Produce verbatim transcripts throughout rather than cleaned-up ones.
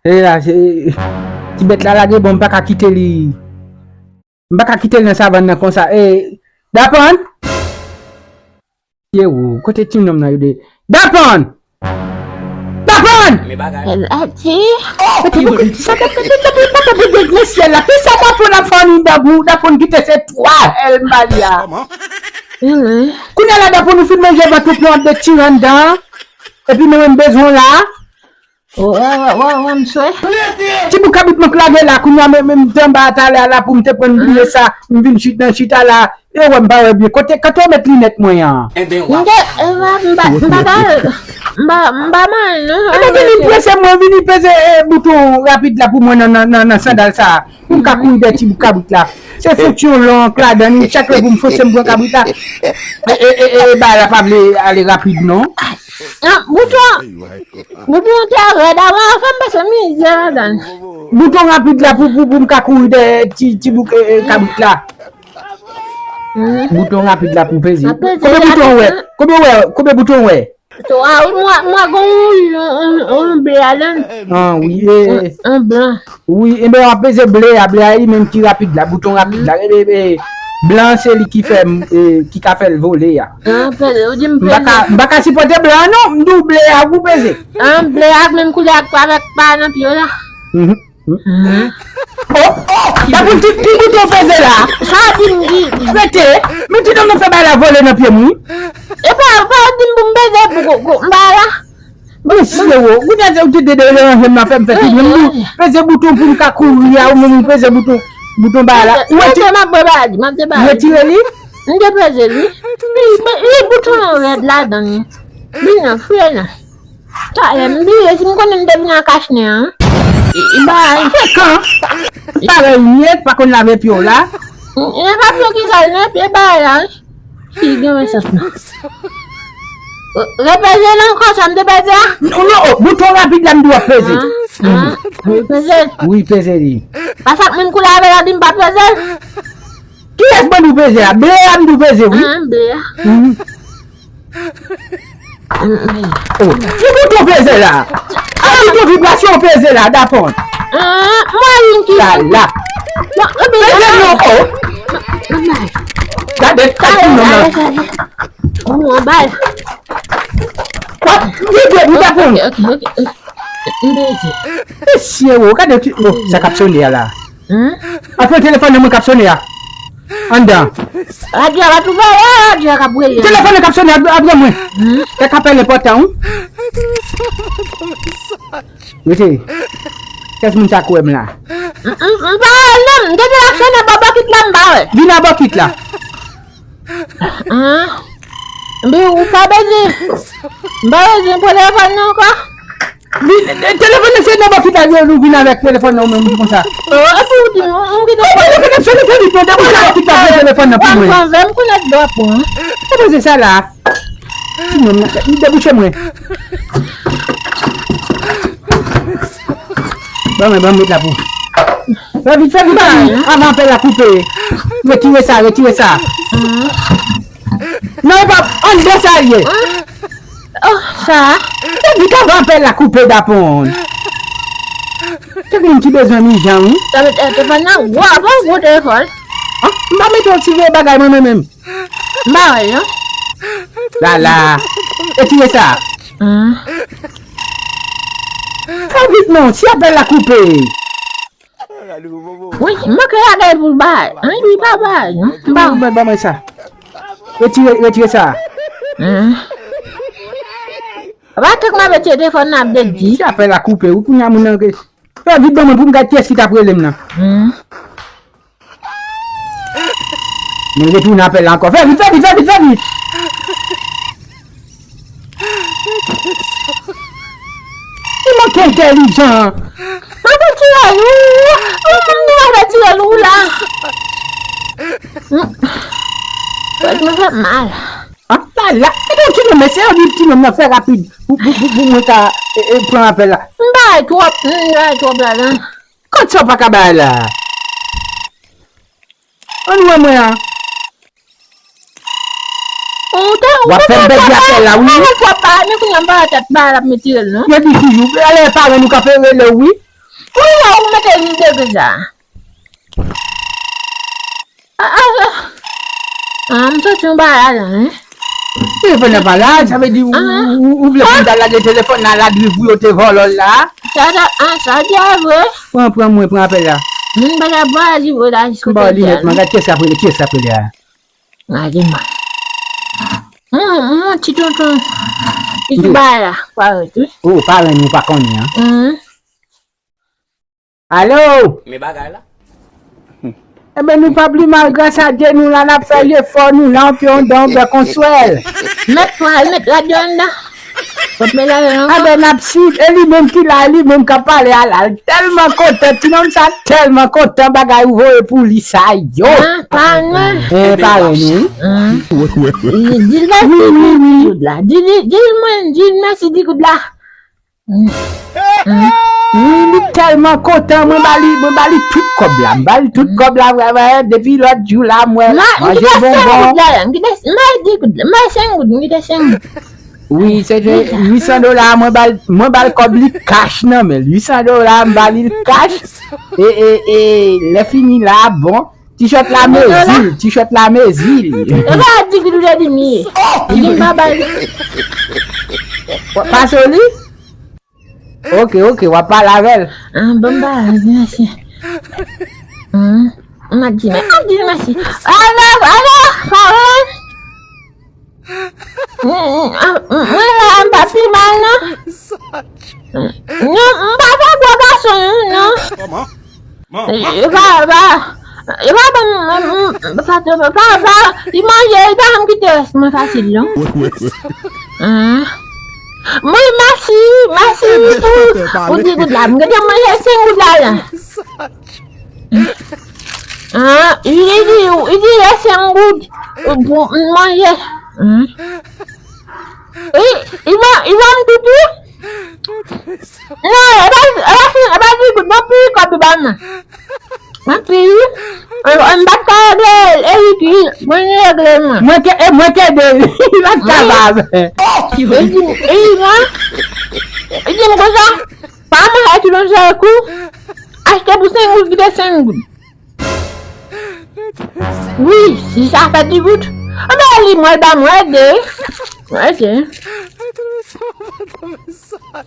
E la, se, ti bèt la lage bon, m pa ka kite li. M pa ka kite l nan savann nan konsa. E, Dapan! Ye ou, kote ti nonm nan yo de? Dapan! Dapan! Kote, kote, sa ka, kote, kote, kote, kote, nan syèl la. Kisa Dapan ap fè ann dan pou Dapan kite se twa èl m ba li a? Kounye a la Dapan ou fin manje vant ou pran de ti anndan. Epi mwen menm bezwen w la. Wè, wè, wè, wè, m swe. Ti bout kabrit mwen k lage la, kounye a, men, men, m te anba a talè a la pou m te pran m bliye sa, m vin chit nan chita la. E wè, m pa wè byen. Kote, kote w met linèt mwen an? M te, e, m pa, m pa, m pa, m pa, m pa mal, non. Ebyen, vini prese mwen, vini peze, e, bouton rapid la pou mwen nan, nan, nan, nan sandal sa. Pou m ka kouri dèyè ti bout kabrit la. Se fouti yon lonk ladan li, chak lè pou m fose m pran kabrit la. E, e, e, e, bagay la pa vle ale rapid, non. Ah, bouton, bouton an te rèd avan, fè m pase mizè ladan. Bouton rapid la pou, pou, pou m ka kouri dèyè ti, ti bout, e, e, kabrit la. Bouton rapid la pou peze. Konbyen bouton w wè? Konbyen w wè? Konbyen bouton w wè? So, ah, wi, mwen, mwen gon wouj, yon, yon, yon ble ladan. Ah, wi, e, yon, yon blan. Wi, enben, w ap peze ble a, ble a, li menm ki rapid la, bouton rapid la. E, e, e, blan se li ki fè, e, ki ka fè l vole a. Ah, peze, ou di m peze. M pa ka, m pa ka sipòte blan an, non, m di w ble a pou peze. Ah, ble a, menm koulè ak, avèk pa nan pye w la. Mhm. Mhm. Oh, oh, pa pou ti, ti bouton peze la. Sa di m di. Rete, men ti nonm nan fè bagay la vole nan pye m, wi. E pa, pa di m pou m peze pou ko, ko, m pa la. Mesye wo, ou te, ou te deranje m nan fè m fè ti, men m di, peze bouton pou m ka kouri a, ou menm ou peze bouton, bouton bagay la. Ou wè ti, ou retire li? M te peze li. Li, li bouton an rèd ladan li. Li nan fre nan. Talè m bliye si m konnen m te vin ak kachnen an. Bay. Frekan. Parèy ou ye, pa konn lave pye w la. E pa pye w ki sal, non, e pye bagay la, wi. Ki gen wè sòs nan. Repeze l ankò, sa m te peze a? Non, non, oh, bouton rapid la m di w ap peze. Ah, ah, wi, peze l. Wi, peze li. Paske moun kou lave la di m pa peze l. Kiyès ban nou peze a? Ble a m di w peze, wi. Ah, ble a. Mhm. Oh, ki bouton peze la? A bouton vibrasyon peze la, Dapan. Ah, mwen ki la la. Peze non, oh. Gade, gade non, non. Mwen bay. Wap, li dwe, li Dapan. Ok, ok, ok. M peze. Mesye, oh, gade ti, oh, sa k ap sone a la. Hmm? Apre telefòn nan mwen k ap sone a. Anndan. Radyo a pa twouve, radyo a k ap rele. Telefòn nan k ap sone a, apre mwen. Hmm? Kèk apèl enpòtan, wi. Rete. Kès moun sa k wè m la? M, m, m pa wè l non. M te di l ap sone bò bòkit la, m pa wè. Vin nan bòkit la. An? Epi ou pa bezwen, m pa bezwen pran telefòn nan ankò. Vin, e, telefòn nan se nan bòkit la, yo, nou vin avèk telefòn nan ou menm konsa. Oh, epi ou di m, m gen telefòn. Telefòn nan se li, se li, telefòn nan, bòkit la, pran telefòn nan pou mwen. Pran vè, m konnen dwa pran. Sa poze sa la. Ti nonm nan, li debouche mwen. Ban mwen, ban mwen met la pou. Fè vit, fè vit, avan apèl la koupe. Retire sa, retire sa. Non, e pa anndan sa l ye. Oh, sa. Fè vit avan apèl la koupe, Dapan. Kèk moun ki bezwen mijan, wi. Sa met telefòn nan gwo, bon, gwo telefòn. Ah, m pa mete yon ti vye bagay mwen menm. M pa wè l, non. Lala. Retire sa. Hmm. Fè vit non, si apèl la koupe. Wi, m manke lage l pou l bay. Wi, li pa bay, non. M pa wè. Ban, ban mwen sa. Retire, retire sa. Hmm. Pa tank m ap retire telefòn nan ap debouche. Si apèl la koupe, wi, kounye a moun nan ke. Fè vit ban mwen pou m gade kiyès ki t ap rele m nan. Hmm. Men retounen apèl la ankò. Fè vit, fè vit, fè vit, fè vit. Li manke entèlijan. Mwen fè tiraj ou. Ou moun nou fè tiraj ou la. Tèt mwen fè mal. Ah, la, la. Kite yon ti nonm, mesye, yo di ti nonm nan fè rapid. Pou, pou, pou, pou mwen ka, e, e, pran apèl la. M bay twòp, m bay twòp ladan. Kot sa w pa ka bay la? Ann wè mwen an. W ap fè m pèdi apèl la, wi. Ou pa, men kounye a m pa wè tèt pa l ap mete l, non. Yo di toujou, alè paran nou k ap rele w, wi. Pou yo ou mete li degre sa. Ah, ah, ah. Ah, m santi yon bagay la, hein. Telefòn nan pa la, sa vle di ou, ou, ou vle pou m ta lage telefòn nan, la dri pou yo te vòlò l la. Sa, sa, ah, sa di a vre. Pran, pran mwen, pran apèl la. Moun pa ta bwa di vre la, jiskote jodi a. M ba w linèt, man, gad kiyès k ap rele, kiyès k ap rele a. Gade mwen. Hum, hum, ti tonton. Li sou bagay la, parèt, wi. Oh, parenn ou pa konnen, an. Hum. Alo! Men bagay la. Enben, nou pa pli mal, gras a Dye, nou la, n ap fè jefò, nou la, on pye, on dan, on bèk, on swèl. Mèt pral, mèt radyo anndan. Pot men lave non. Enben, n ap swiv, e li menm ki la, e li menm k ap pale a la, l tèlman kontan, ti nonm sa tèlman kontan, bagay ou voye pou li sa yo. Ah, pa nou. Eh, parenn nou, wi. Di l mèsi, di l mèsi, di l mèsi, di l mèsi, di l mèsi, di l mèsi. Wi, li tèlman kontan, mwen ba li, mwen ba li tout kòb la. M ba li tout kòb la, vrè, vrè, depi lòt jou la, mwen manje bonbon. M kite senk goud la, m kite, m bay di goud, m bay senk goud, m kite senk goud. Wi, se te uit san dola, mwen ba l, mwen ba l kòb li kach nan men l. Uit san dola, m ba li l kach. E, e, e, lè fini la, bon. Tishèt la mezi l, tishèt la mezi l. E pa di ki li te di m ye. Li di m pa bay. Pase w li? Ok, ok, w ap pale avè l. Ah, bon, m pa di mèsi. Hmm, m ap di, m ap di mèsi. Alo, alo, parenn. Mwen la, m pa pi mal, non. Non, m pa fè gwo gason, non. Yo pa, yo pa, yo pa ban m, m, m, pa, pa, pa, pa, li manje, li pa janm kite rès mwen fasil, non. Ah. Mwen, mèsi, mèsi pou, pou di goud la. M gentan manje senk goud la, la. Ah, li di, li di rès senk goud pou m manje. Ah. Li, li ban, li ban m tout, wi. Non, e pa, e pa, e pa di goud, non, pi kòb li ban mwen. Anpil, wi. M pa t ka regle l, e li ki, mwen regle mwen. Mwen ke, e mwen k ede l. Li pa t kapab. E di, e di mwen, e di m konsa, pa mwen, e ki lòt kou, achte pou senk goud, kite senk goud. Wi, si sa fè di goud. Anben, li mwen ba mwen ede. Mwen ede.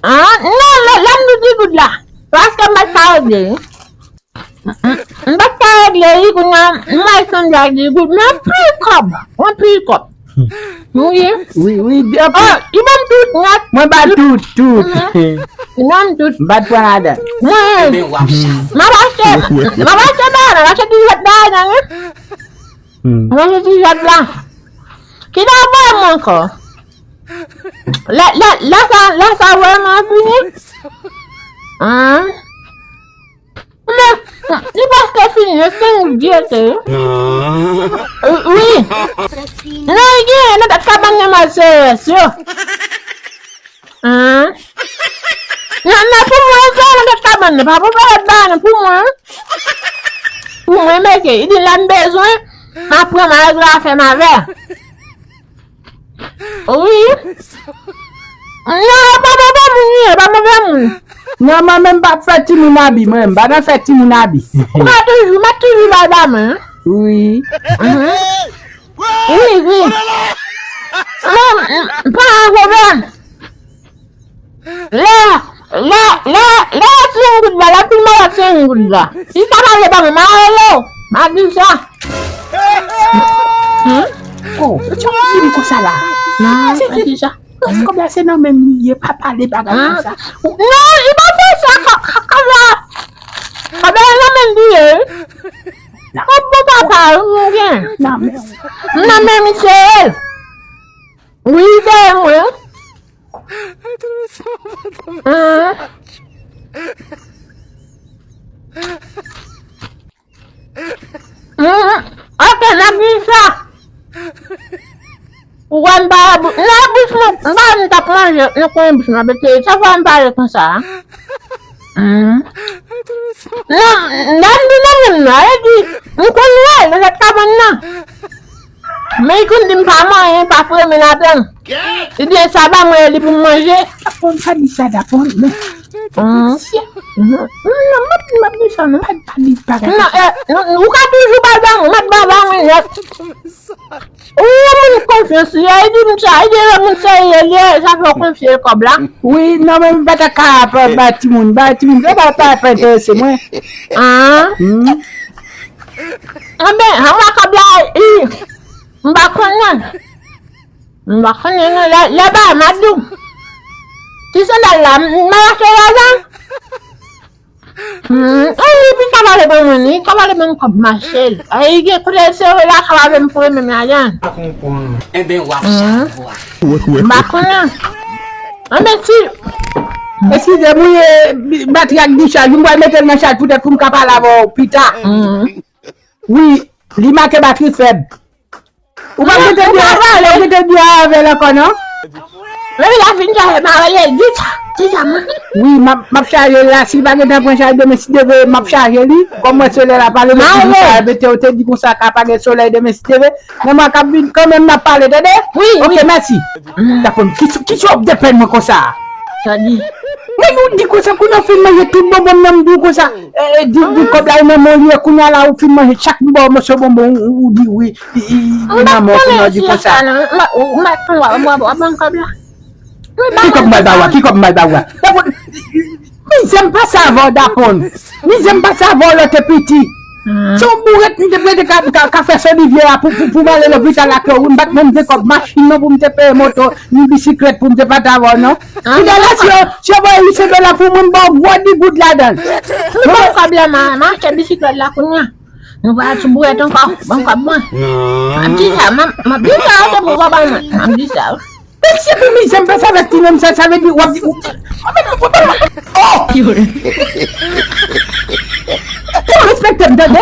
Ah, non, lè, lè m di di goud la. Paske m pa t ka regle. M, m, m pa t ka regle li, kounye a, m al sanble ak di goud. Men anpil kòb, anpil kòb. Wi. Wi, wi, byen. Oh, li ban m tout, nèt. Mwen ba tout, tout. Li ban m tout. M pa t pran ladan. Mwen, m ap achte, m ap achte bagay, m ap achte ti jwèt bagay la, wi. M ap achte ti jwèt la. Ki ta voye mwen ankò? Lè, lè, lè sa, lè sa vrèman fini. An? Men, li prèske fini, se senk goud li rete, wi. Wi. Non, li genyen nan tèt kabann nan, mal serye yo. An? Non, non, pou mwen, se nan tèt kabann nan, pa pou pèryòd bagay nan, pou mwen. Pou mwen, mete, li di lè m bezwen, m ap pran, m a regle afè m avè. Wi. Non, e pa move moun li ye, e pa move moun. Non, mwen menm m pa fè timoun abi, mwen menm m pa nan fè timoun abi. Ou ka toujou, mwen toujou bay ba mwen. Wi. Wi, wi. Non, m, m pa nan pwoblèm. Lè, lè, lè, lè ti yon goud la, lè ti yon goud la. Si sa pa vle ba mwen, m a rele w. M a di w sa. Hmm? Oh, sa w di m konsa la? Non, se pa di sa. Kòb la se nan men m li ye, pa pale bagay konsa. Non, li pa fè sa, kòb la. Kòb la nan men m li ye. Kòb bon papa, wi, mwen gen. Nan men w. Nan men misye. Wi, se mwen. Hmm. Hmm. Ok, n ap di sa. Ou wè m pa wè bouch, nan bouch mwen, m pa wè m t ap manje, nan kwen bouch mwen, mete, chak fwa m pale konsa. Hmm. Non, lè m di nan men m nan, e di, m konn wè l nan tèt kabann nan. Men li konn di m pa manyen, pa fremen ladan. Li di sa ba mwen li pou m manje. Aprann sa di sa, aprann, men. Hmm. Non, m ap, m ap di sa, non. Pa, pa di bagay konsa. Non, eh, non, ou ka toujou ba l ba mwen, m ap ba, ba mwen nèt. Ou yon moun konfyans, li di m sa, li di yon moun serye, li, sa fè w konfye l kòb la. Wi, non, men m pa ta ka pa ba timoun, ba timoun, sa pa, pa, pa enterese mwen. Ah. Hmm. Anben, anmwa kòb la, i, m pa konnen. M pa konnen non, lè, lè ba m ap di w. Ti sandal la, m, m achte lajan. Hmm, e li vin ka pale ban mwen, li ka pale ban m kòb mache l. E li gen kote l sere la, ka pale m pou li menm lajan. Enben, w ap chavwa. M pa konnen. Anben, si. Eskize m, wi, e, batri ak dichaj, m pral mete l nan chaj poutèt pou m ka pale avè w pita. Hmm. Wi, li make batri fèb. Ou pa gentan di, ou pa gentan di avè l ankò, non? Lè l ap fin chaje, m a rele l, di sa, di sa, mwen. Wi, m ap, m ap chaje l la, si l pa gentan pran chaj demen, si Dye vle, m ap chaje li. Kòm mwen solèy la pale, mwen di konsa, mete w te di konsa, ka pa gen solèy demen, si Dye vle. Men mwen k ap vin kanmenm, n ap pale, tande? Wi, wi. Ok, mèsi. Dakò, ki, ki, ki w ap depann mwen konsa? Sa di. Men ou di konsa, kounye a w fin manje tout bonbon m nan, m di w konsa. E, e, di, di kòb la nan men w li ye, kounye a la ou fin manje chak bò moso bonbon, ou, ou di wi, i, i, i nan men w, kounye a w di konsa. M pa konnen si sa non, m pa, m pa konn w ap, w ap, w ap ban kòb la. Ki kòb m pral ba w a? Ki kòb m pral ba w a? Mizè m pase avè w, dakò. Mizè m pase avè w lè w te piti. Se yon bourèt m te prete ka, ka, ka fè Sen Olivye a pou, pou, pou m ale lopital ak yo, wi, m pa t menm gen kòb machin non pou m te peye moto, ni bisiklèt pou m te pati avè w non. Kounye a la, si yo, si yo voye uit sen dola pou mwen, m ba w gwo digout ladan l. Wi, ban m kòb la, m a, m a achte bisiklèt la kounye a. Nou pa sou bourèt ankò, ban m kòb mwen. M ap di sa, m ap, m ap di sa, se pou papa mwen. M ap di sa. Mesye, pou mizè m pase avèk ti nonm sa, sa vle di w ap di, w, oh! Ou respekte m, tande?